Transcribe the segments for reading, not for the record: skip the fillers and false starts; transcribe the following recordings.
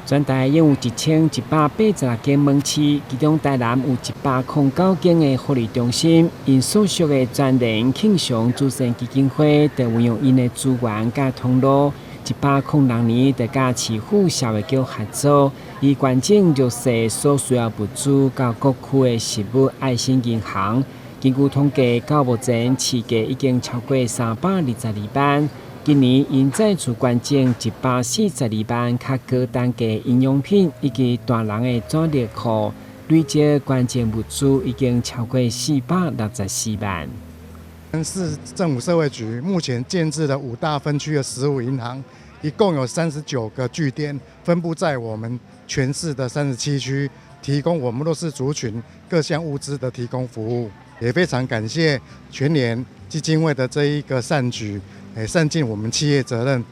全台擁有1186間門市，其中台南有109間的福利中心。𪜶所屬的全聯慶祥慈善基金會，就運用𪜶的資源佮通路，106年就佮市府社會局合作，以捐贈弱勢所需要物資到各區的食物愛心銀行。根據統計，到目前市價已經超過322萬。今年𪜶再次捐贈142萬較高單價營養品以及大人的紙尿褲，累計捐贈物資已經超過464萬。市政府社會局目前建置了五大分區的食物銀行，一共有39個據點，分布在我們全市的37區，提供我們弱勢族群各項物資的提供服務。也非常感謝全聯基金會的這一個善舉，善盡我們企業責任。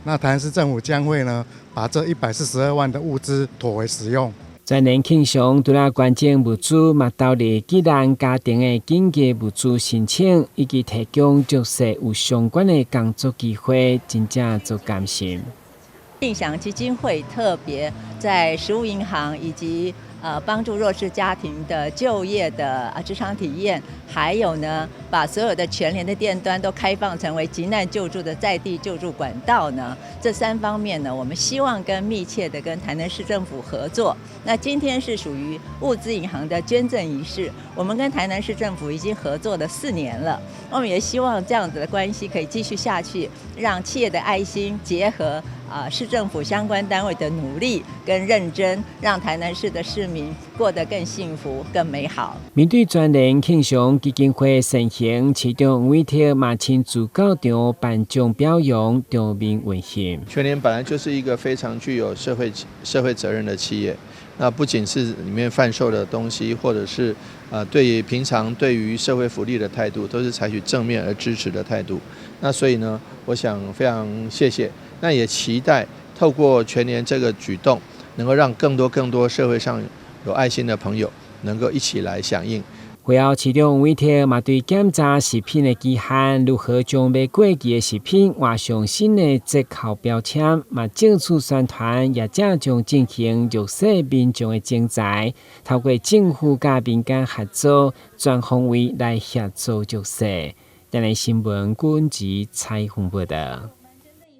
那台南市政府將會呢，把這142萬的物資妥為使用。全聯慶祥除了捐贈物資，嘛投入急難家庭的緊急物資申請，以及提供弱勢有相關的工作機會，真正足甘心。慶祥基金會特別在食物銀行以及幫助弱勢家庭的就業的職場體驗，還有呢，把所有的全聯的店端都開放成為急難救助的在地救助管道呢。這三方面呢，我們希望跟密切的跟台南市政府合作。那今天是屬於物資銀行的捐贈儀式，我們跟台南市政府已經合作了4年了，我們也希望這樣子的關係可以繼續下去，讓企業的愛心結合市政府相關單位的努力跟認真，讓台南市的市民過得更幸福、更美好。面對全聯慶祥基金會善行，市長黃偉哲嘛親自到場頒獎表揚，場面溫馨。全聯本來就是一個非常具有社會責任的企業，那不僅是裡面販售的東西，或者是對於平常對於社會福利的態度，都是採取正面而支持的態度。那所以呢，我想非常謝謝。那也期待透過全聯這個舉動，能夠讓更多更多社會上有愛心的朋友能夠一起來響應。會後，市長黃偉哲嘛對檢查食品的期限，如何將欲過期的食品換上新的折扣標籤，嘛正式宣傳，也正將進行弱勢民眾的徵才，透過政府佮民間合作，全方位來協助弱勢。電視新聞，軍籍採訪報道。